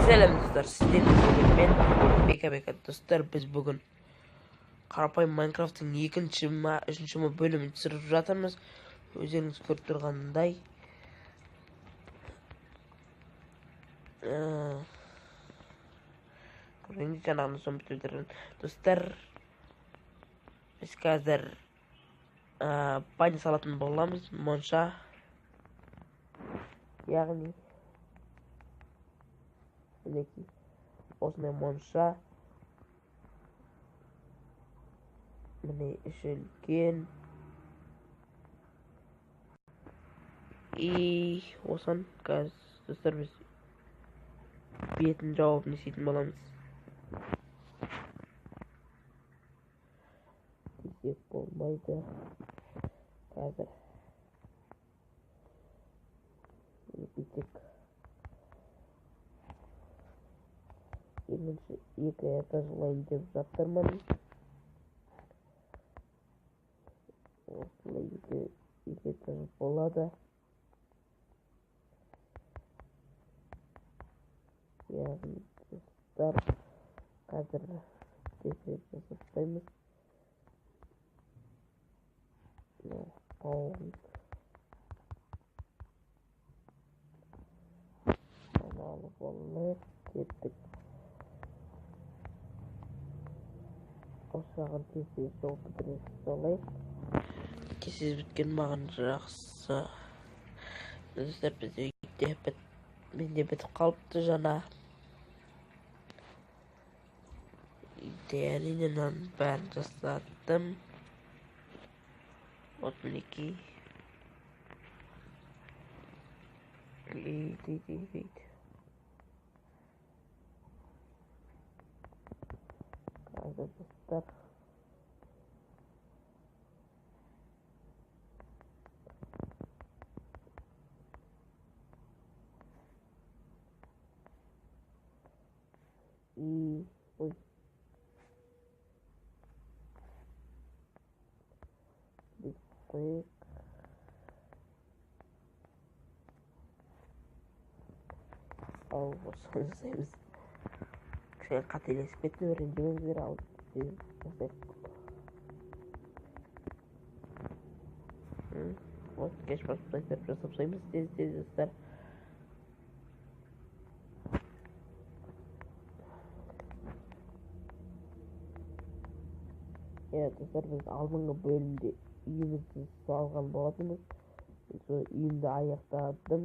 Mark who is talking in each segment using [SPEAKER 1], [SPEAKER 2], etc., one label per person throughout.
[SPEAKER 1] Сәлем достар, сіздермен бүгін мен Бека. Достар, біз бүгін қарапайым Майнкрафттың екінші ма, үшінші ма бөлімін түсіріп жатырмыз. Өздеріңіз көріп тұрғандай. Көргендей жаңағыны соң бітірдім. Достар, біз қазір баня салатын боламыз, монша. Яғни мінекей осындай монша. Міне іші үлкен. И осыны қазір достар біз бетін жауып не істейтін боламыз. Десек болмайды. Қазір бүйтсек. Екінші екі этаж қылайын деп жатырмын. Осылай екі этаж болады. Яғни достар, қазір тезірек жасап тастаймыз. Алып алайық, кеттік. Осы жағын тез-тез жауып бітіре салайық. Тез-тез біткен маған жақсы. Достар, бізде үйде менде бітіп қалыпты жаңа. Үйде әрине мынаның бәрін жасадым. Вот мінекей. Ей. Қазір достар. И ой. Қойық. Ал осыны жасаймыз. Кішкене қателесіп кеттім, ренжімеңіздер, ал жасайық. Вот, кеш басып тастап жасап тастаймыз тез-тез достар. Иә, достар, біз алдыңғы бөлімде үйімізді салған болатынбыз. Сол үйімді аяқтадым.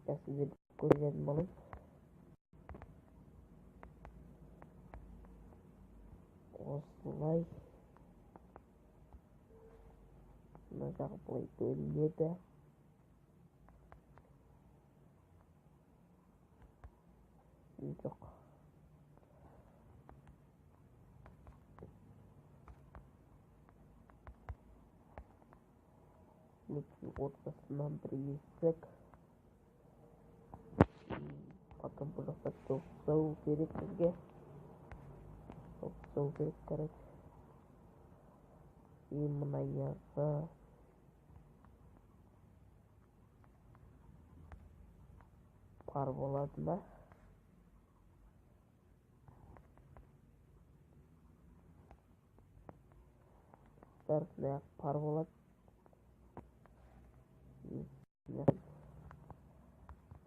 [SPEAKER 1] Қазір сіздерге көрсететін боламын. Осылай. Мына жағы былай бөлінеді. Жоқ. Мінекей ортасынан бір есік. Потом бұл жақта тоқтау керек бізге. Тоқтау керек, короче. И мына жағы пар болады ма? Мына жақ пар болады.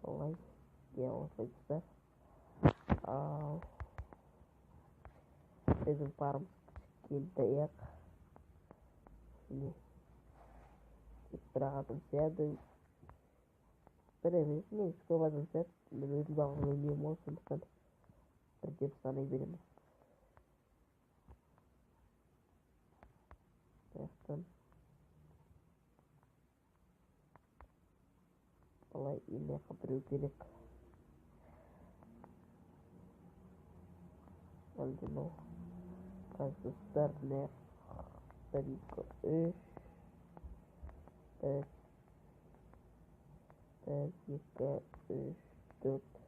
[SPEAKER 1] Олай, иә, осылай достар. Ал біздің парымыз кішкентай-ақ. Міне тек бір ақ адам сияды. Бір емес, негізі көп адам сияды. Мен өзім жалғыз ойнаймын ғой, сондықтан бір деп санай беремін. Жақтан былай мына жаққа біреу керек. Әлде мынау. Қазір достар, мына бір, екі, үш, бір, екі, үш, төрт.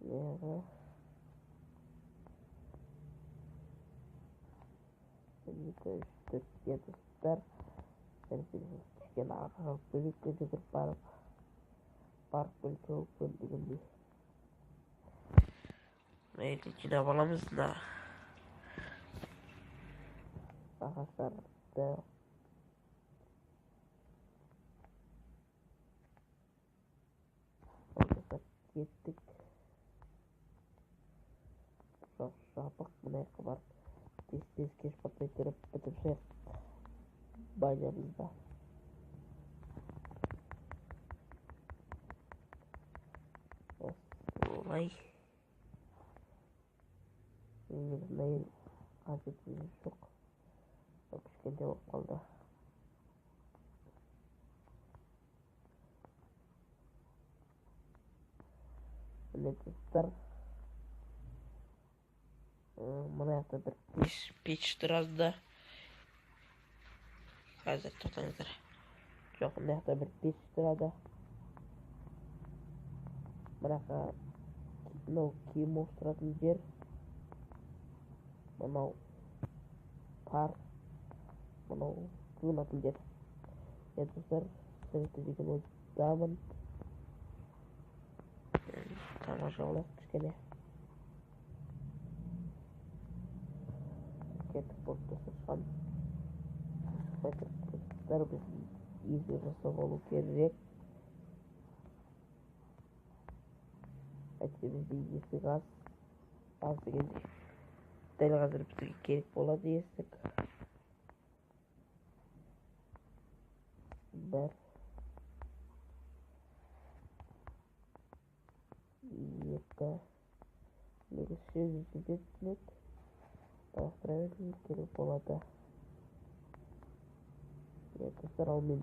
[SPEAKER 1] Мына бір, екі, үш, төрт. Иә, достар, кішкене ағаш алып келейік, жүгіріп барып, барып кел, шауып кел дегендей. Мына жерде жинап аламыз мына ағаштарды. Достар, кеттік. Жоқ, жабық, мына жаққа барып тез-тез кеш батпай тұрып бітіп шығайық банямызда. Осылай. Мына ел қажеті жоқ. Ол кішкентай болып қалды. Міне достар, мына жақта бір пеш тұрады да. Қазір тоқтаңыздар. Жоқ, мына жақта бір пеш тұрады. Мына жаққа мынау киім ауыстыратын жер. Мынау пар, мынау жуынатын жер. Иә достар, түсінікті деген ойдамын. Тамаша болайық кішкене. Кеттік болды достар, шығамыз. Достар, біз есік жасап алу керек. Әйтсе бізде есік аз. Аз дегенде дәл қазір бізге керек болады есік. 1 2 негізі жетеді. Толықтыра беруіміз керек болады. Иә достар, ал мен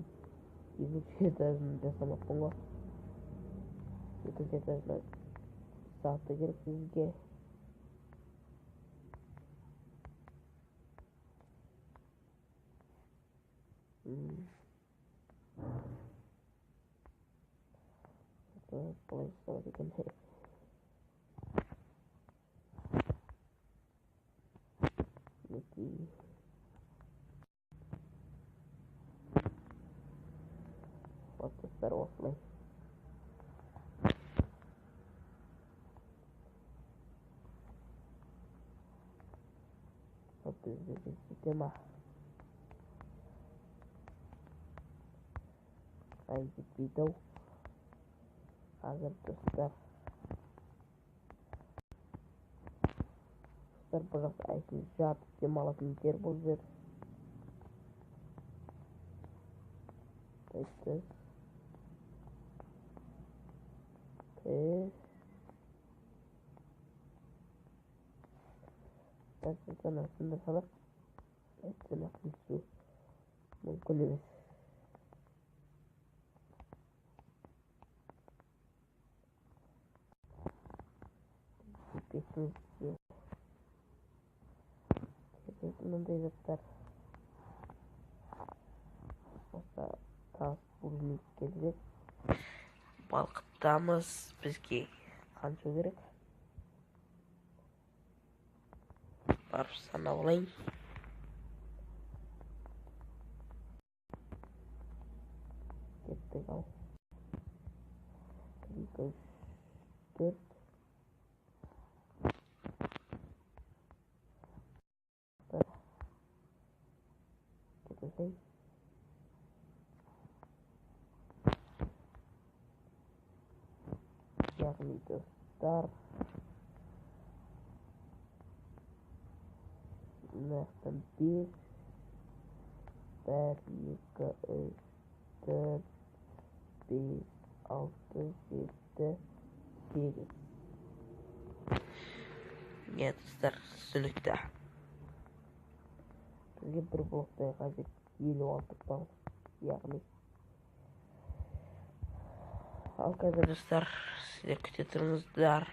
[SPEAKER 1] екінші этажын жасамаппын ғой. Екінші этажына саты керек бізге. Қалай жасалады екен? Мінекей. Вот достар, осылай. Вот бізде жете ма? Ай, жетпейді ау. Қазір достар. Достар, бұл жақта әшейін жатып демалатын жер бұл жер. Мүмкін емес. Керек мындай заттар. Осы тас булыжник керек. Балқытамыз. Бізге қанша керек? Барып санап алайын. Кеттік ал. 1, 2, 3, 4. Кетесің. Яғни достар, мына жақтан 5, 1, 2, 3, 4, 5, 6, 7, 8. Иә достар, түсінікті. Бізге бір блоктай қажет 56 балл, яғни. Ал қазір достар, сіздер күте тұрыңыздар.